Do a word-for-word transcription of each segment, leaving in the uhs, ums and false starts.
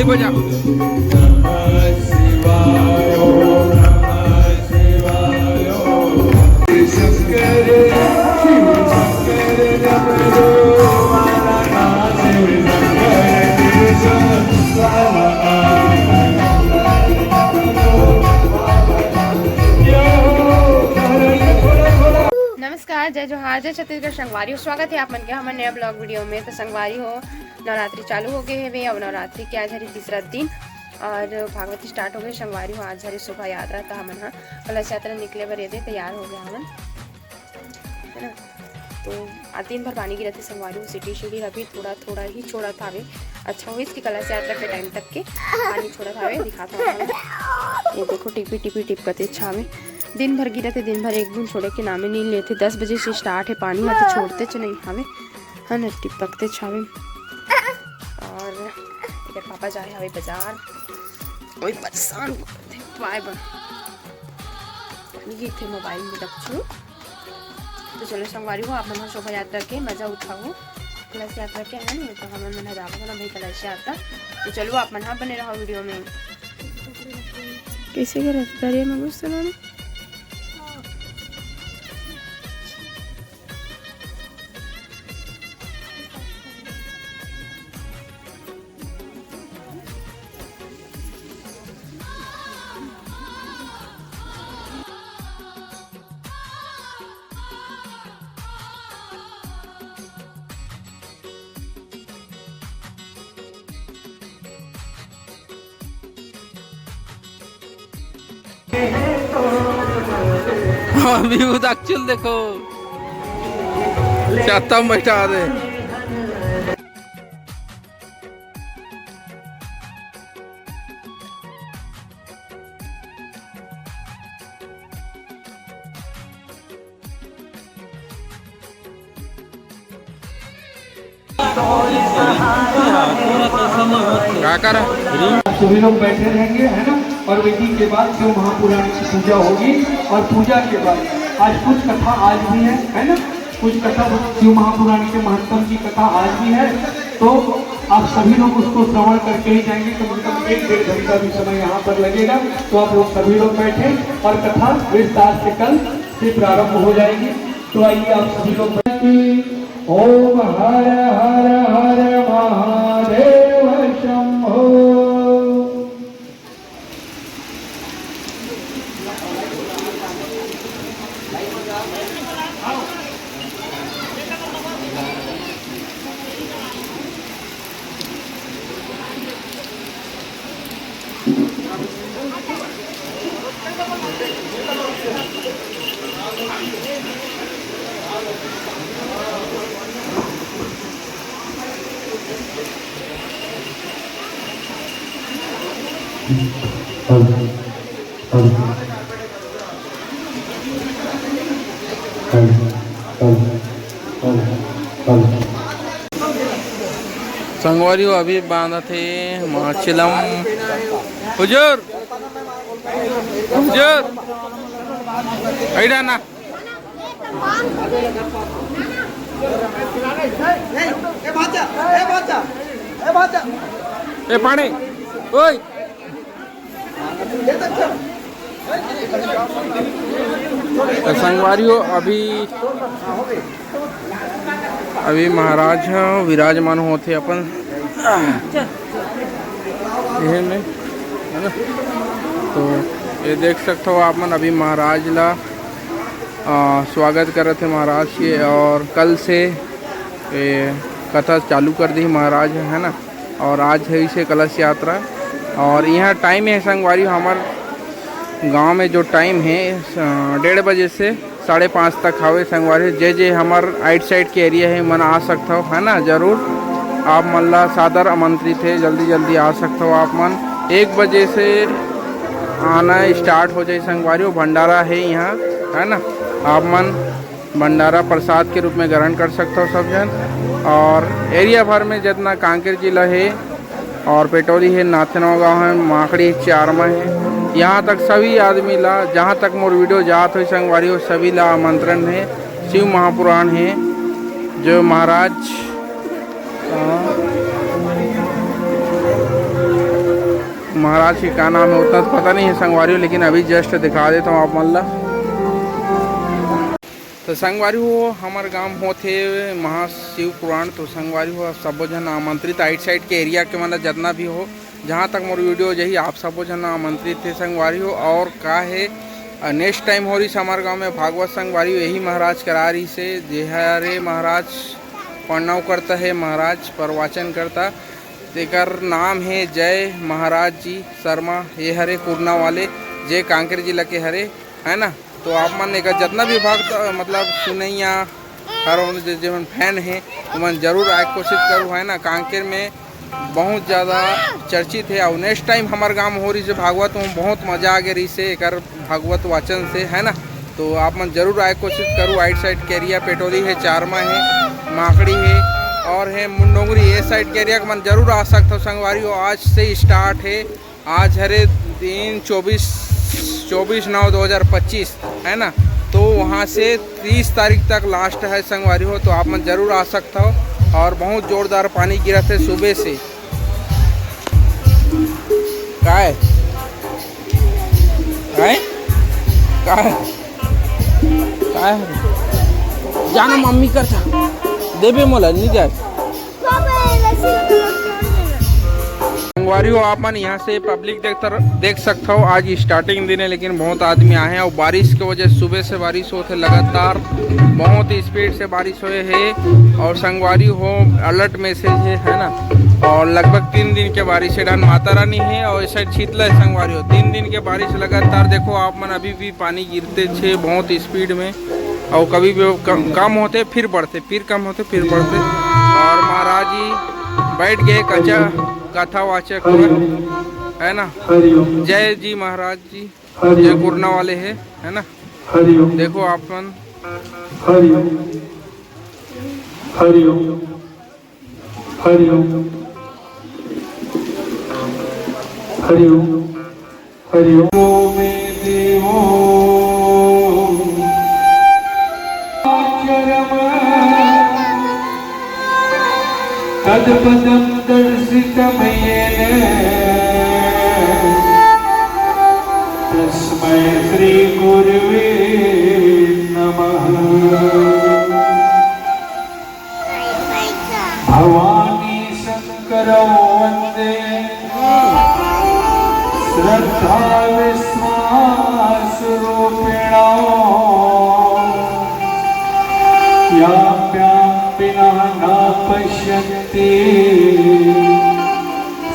बजा। नमस्कार, जय जोहार, जय छत्तीसगढ़ संगवारी हो। स्वागत है आप मन के हमर नया ब्लॉग वीडियो में। तो संगवारी हो, नवरात्रि चालू हो गए हवे और नवरात्रि के आज हरे तीसरा दिन और भागवत स्टार्ट हो गए। संगवारी हो, आज हरे शोभा यात्रा, तो हमन हा कलश यात्रा निकले बर ये दे तैयार हो गया हमन, है ना। तो आज दिन भर पानी गिरत हे संगवारी हो, सीढ़ी सीढ़ी अभी थोड़ा थोड़ा ही छोड़त हावे। अच्छा होइस कि कलश यात्रा के टाइम तक के पानी छोड़त हावे, दिखात हावे। ये देखो, टिपी टिपी टिपकते छावे। दिन भर गिरत हे, दिन भर एक बूंद छोड़े के नामे नहीं लेते। दस बजे से स्टार्ट है पानी, हाथे छोड़ते च नहीं हावे, है ना, टिपकते छावे। और इधर पापा जाए हवे बाजार, वही परेशान पाए बर। ये थे मोबाइल में रखू। तो चलो संगवारी हो, आप मन शोभा यात्रा के मजा उठाओ। कलश यात्रा के है ना, तो हमन मन जाबो ना भाई कलश यात्रा। तो चलो आप मन हा बने रहो वीडियो में। कैसे करत दरिया में घुस ना। अभी उदाक चुल देखो, छाता में बैठा दे। का करा? आप सभी लोग बैठे रहेंगे, है ना। और विधि के बाद शिव महापुराण की पूजा होगी। और पूजा के बाद आज कुछ कथा आज भी है, है ना, कुछ कथा शिव महापुराण के महत्तम की कथा आज भी है। तो आप सभी लोग उसको श्रवण करके ही जाएंगे। कम से कम एक डेढ़ घंटा भी समय यहाँ पर लगेगा। तो आप लोग सभी लोग बैठे और कथा विस्तार से कल से प्रारंभ हो जाएगी। तो आइए आप सभी लोग। ओम हर हर हर महादेव शंभो। संगवारी हो, अभी बांधत हे माचिलम। हुजूर, हुजूर, अइडा ना। ए पानी, ओए। तो संगवारी हो, अभी, अभी महाराज ह विराजमान होथे अपन ये में, है ना। तो ये देख सकते हो आप मन, अभी महाराज ला, आ, स्वागत करत हे महाराज के, और कल से ये कथा चालू कर दी महाराज, है ना। और आज है इसे कलश यात्रा। और यहाँ टाइम है संगवारी, हमर गांव में जो टाइम है, अ, डेढ़ बजे से साढ़े पाँच तक हवे संगवारी। जे जे हमर आइट साइड के एरिया है, मन आ सकत हो, है ना। जरूर आप मन ला सादर आमंत्रित है, जल्दी जल्दी आ सकत हो आप मन। एक बजे से आना स्टार्ट हो जाए संगवारी, वो भंडारा है यहाँ, है ना। आप मन भंडारा प्रसाद के रूप में ग्रहण कर सकत हो सब जन। और एरिया भर में जितना कांकेर जिला है और पेटोरी है, नाथनवा गांव है, माखड़ी चारमा है, यहाँ तक सभी आदमी ला, जहाँ तक मोर वीडियो जात हो संगवारी हो, सभी ला आमंत्रण है। शिव महापुराण है, जो महाराज, हाँ, महाराज के का नाम है, उतना तो पता नहीं है संगवारी हो, लेकिन अभी just दिखा देता हूँ आप मन ला। तो संगवारी हो, हमर गांव होथे महाशिव पुराण। तो संगवारी हो, सबो झन आमंत्रित, आइट साइड के एरिया के मन ला, जितना भी हो, जहाँ तक मोर वीडियो जाही, आप सबो झन आमंत्रित हे संगवारी हो। और का है, नेक्स्ट टाइम हो रही हमर गांव में भागवत संगवारी हो, यही महाराज करा रही से, जे हरे महाराज प्रणव करता है, महाराज प्रवचन करता, तेकर नाम है जय महाराज जी शर्मा, ये हरे कुरना वाले, जे कांकेर जिला के हरे, है ना। तो आप मन एकर जितना भी भक्त, मतलब सुनैया हर जे, जे मन फैन है, ओमन जरूर आए के कोशिश करू, है ना। कांकेर में बहुत ज़्यादा चर्चित है। और नेक्स्ट टाइम हमर गांव हो रही से भागवत, में बहुत मज़ा आ गया रही से एकर भागवत वाचन से, है ना। तो आप मन जरूर आए के कोशिश करू। आइट साइड के एरिया पेटोली है, चारमा है, माकड़ी है और है मुंडोंगरी, ये साइड के एरिया के मन जरूर आ सकते हो संगवारी हो। आज से स्टार्ट है, आज हरे दिन चौबीस, चौबीस नौ दो हज़ार पच्चीस, है ना। तो वहाँ से तीस तारीख तक लास्ट है संगवारी हो, तो आप मन जरूर आ सकते हो। और बहुत जोरदार पानी गिरत है सुबह से। काय? काय? काय? काय? जाना मम्मी कर था। देबे मोला, नहीं जाए। संगवारी हो, आप मन यहाँ से पब्लिक देख तर, देख सकते हो। आज स्टार्टिंग दिन है, लेकिन बहुत आदमी आए हैं और बारिश की वजह, सुबह से बारिश होते लगातार, बहुत स्पीड से बारिश हुए है। और संगवारी हो, अलर्ट मैसेज है, है ना। और लगभग तीन दिन के बारिश है, डान माता रानी है और ऐसा शीतला है संगवारी हो। तीन दिन के बारिश लगातार, देखो आप मन, अभी भी पानी गिरते छे बहुत स्पीड में। और कभी भी कम, कम होते फिर बढ़ते, फिर कम होते फिर बढ़ते। और महाराज जी बैठ गए कच्चा कथा वाचक हुआ, है ना। जय जी महाराज जी, जय कुरना वाले है, है ना। देखो आप मन। हरिओम। हरिओम। हरिओम। हरिओम। हरिओम। तत्पदं दर्शितं येन तस्मै श्री गुरवे नमः। भवानी शंकरौ वंदे श्रद्धा विश्वास रूपिणौ। याम्यां विना न पश्यन्ति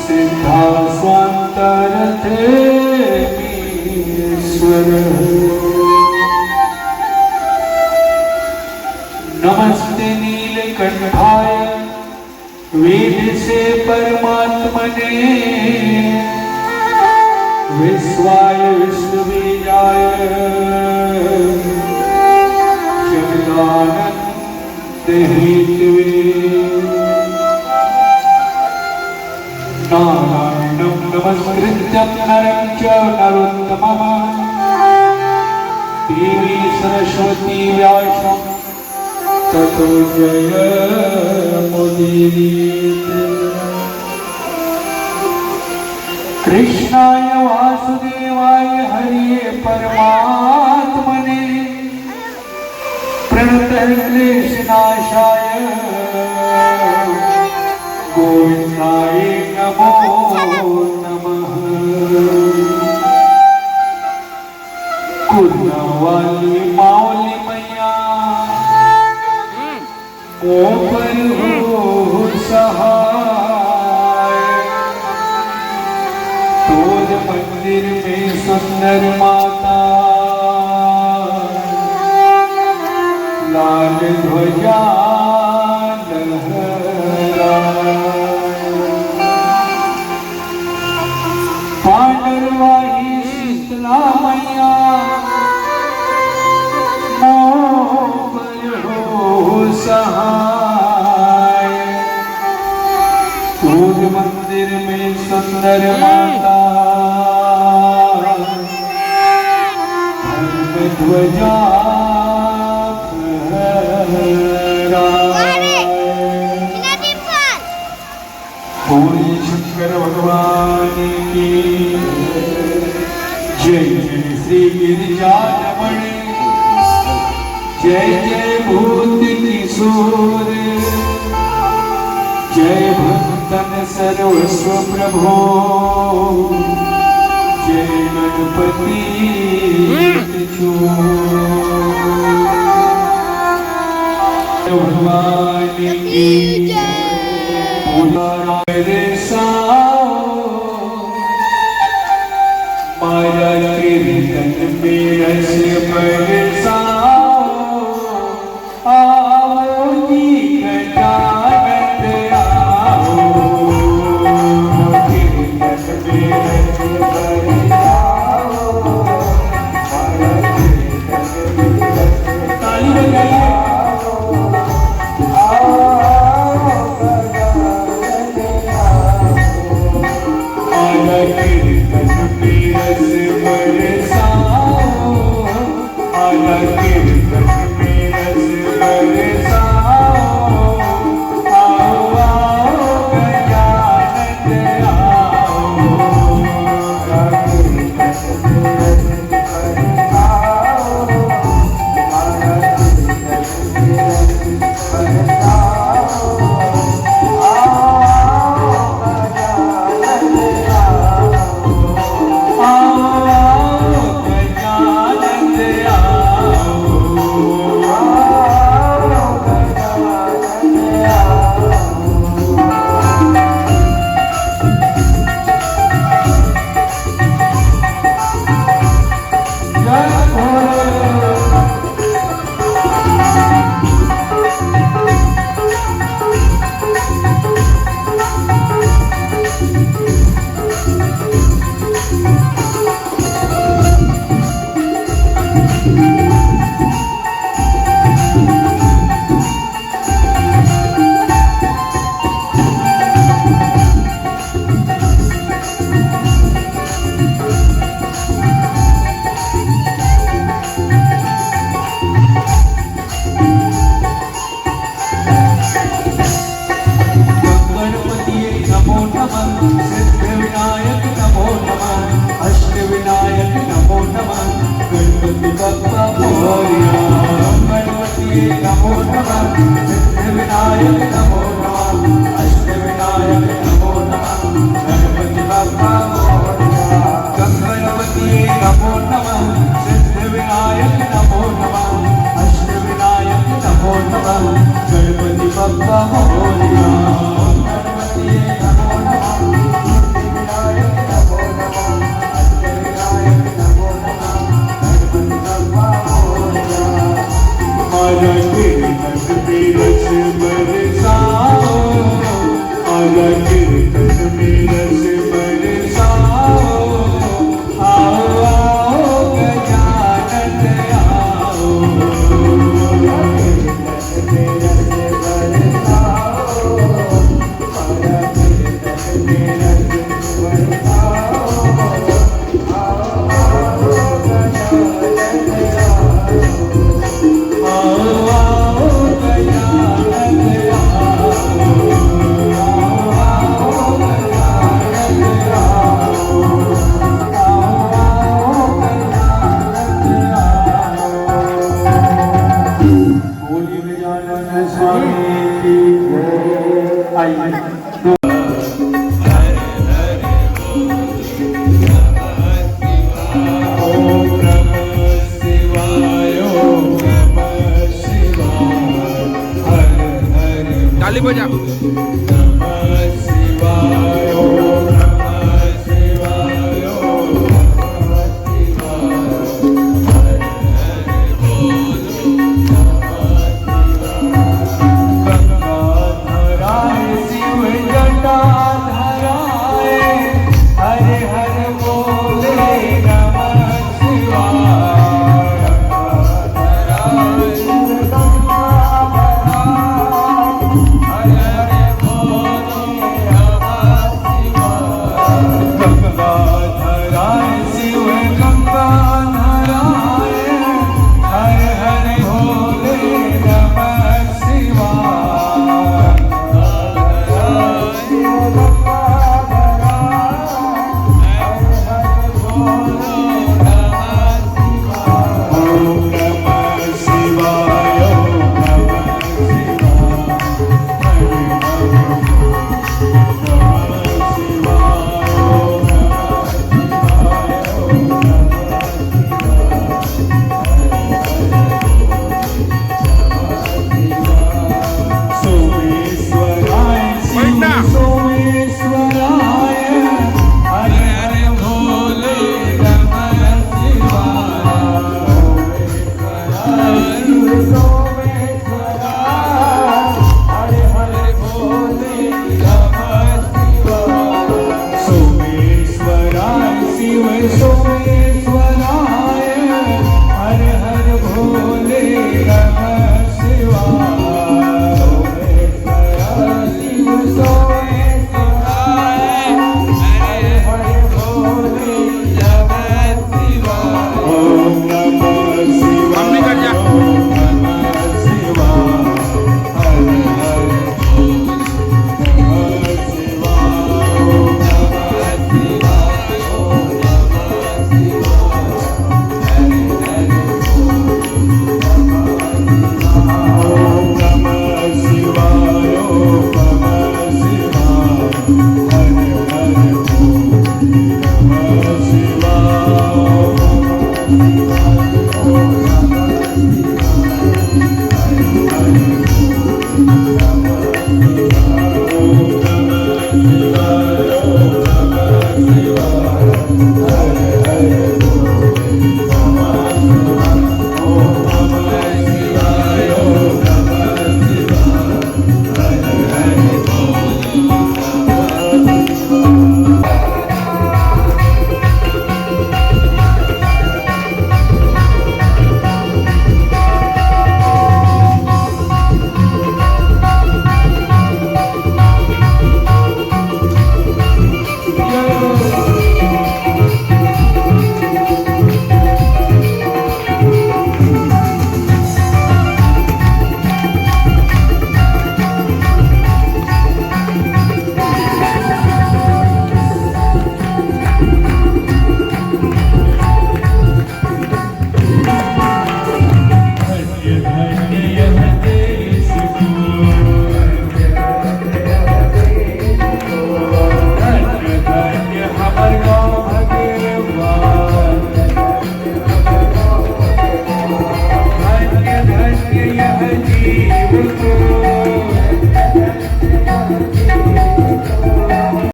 सिद्धा स्वान्ता रथेमीश्वरः। नमस्ते नीलकंठाय वेद से परमात्मने विश्वाय विश्वबीजाय जगदानंद हेतवे। नारायणं नमस्कृत्य नरं चैव नरोत्तमम्। देवीं सरस्वतीं व्यासं ततो जयमुदीरयेत्। कृष्णाय वासुदेवाय हरये परमात्मने प्रणतक्लेशनाशाय गोविन्दाय नमो नमः। कुरना वाली मावली मैया, ओ पर हो सहाय। तोर मंदिर में सुंदर माता, लाल ध्वजा लहराए। पांडरवाही शीतला मैया, मोर हो सहाय। तोर मंदिर में सुंदर माता, धर्म ध्वजा फहराए। बोलिए शंकर भगवान की। जय जय श्री गिरिजा रमण, जय जय भूत किशोर, जय भक्तन सर्वस्व प्रभो, जय गणपति किशोर। भगवान की जय। उदार बरसाओ, मारा कीर्तन में रस बरसाओ, आओ जी गजानन आओ, कीर्तन में रस बरसाओ, मारा कीर्तन में रस। ताली बजाइए। गणपतिये नमो नमः, सिद्ध विनायक नमो नमः, अष्ट विनायक नमो नमः, गणपति बप्पा मोरया। गणपतिये नमो नमः, सिद्ध विनायक नमो नमः, अष्ट विनायक नमो नमः, गणपति बप्पा मोरया। गणपतिये नमो नमः, सिद्ध विनायक नमो नमः, अष्ट विनायक नमो नमः, गणपति बप्पा मोरया। गणपतिये नमो नमः, सिद्ध विनायक नमो नमः, अष्ट विनायक नमो नमः, गणपति बप्पा मोरया। मारा कीर्तन में रस बरसाओ, मारा कीर्तन में रस बरसाओ, आओ, आओ, गजानन आओ। बोलिए गजानन स्वामी की जय। आइए। ताली बजा।